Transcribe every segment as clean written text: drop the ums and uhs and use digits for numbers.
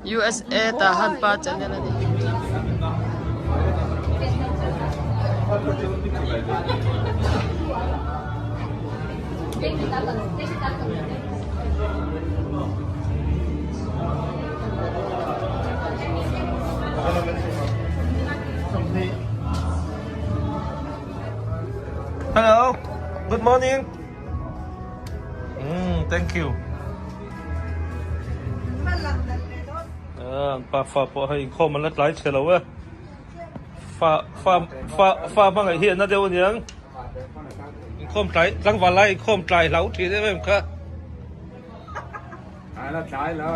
USA Tahan pa channel a ni. Hello, good morning. Mm, thank you. Ah, pa fa pawh hei inkhawm an la tlai chhe lo e. Fa fa fa fa hmangaih hi an na deuh aniang. Inkhawm tlai tlangval lai inkhawm tlai hlau thin em em kha. Tlai la tlai lo.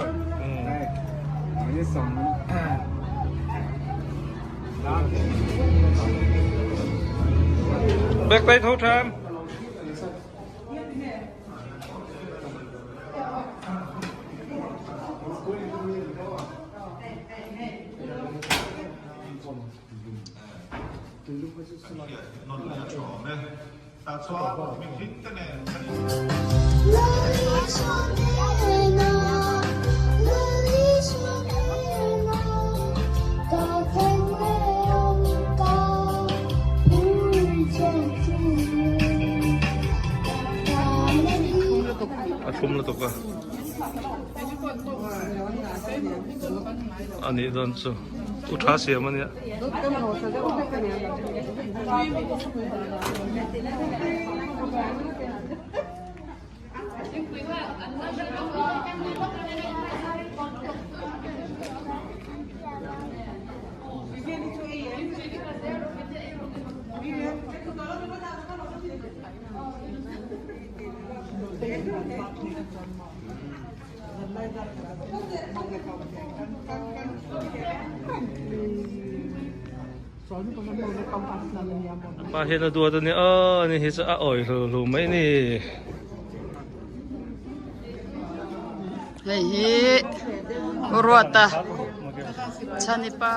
Ni sawm. Bek tlai tho tham. A thlum lutuk a a nih dawn chu u tha siam a nia. Pa hian a duat a nia aw ani hi chu a awih hlu hlu mai a ni. Hei hi Uruata Chhanipa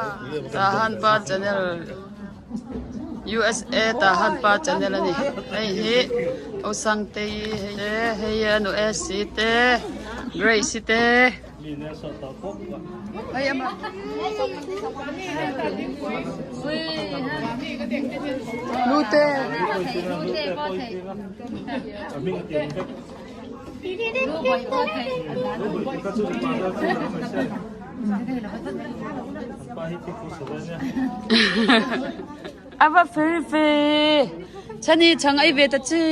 Tahanpa channel USA Tahanpa channel a ni. Hei hi Osangtei hei te hei a nu Esi te Grace-i te. Lute. Ava fel ve. Chani chang ei ve ta chi.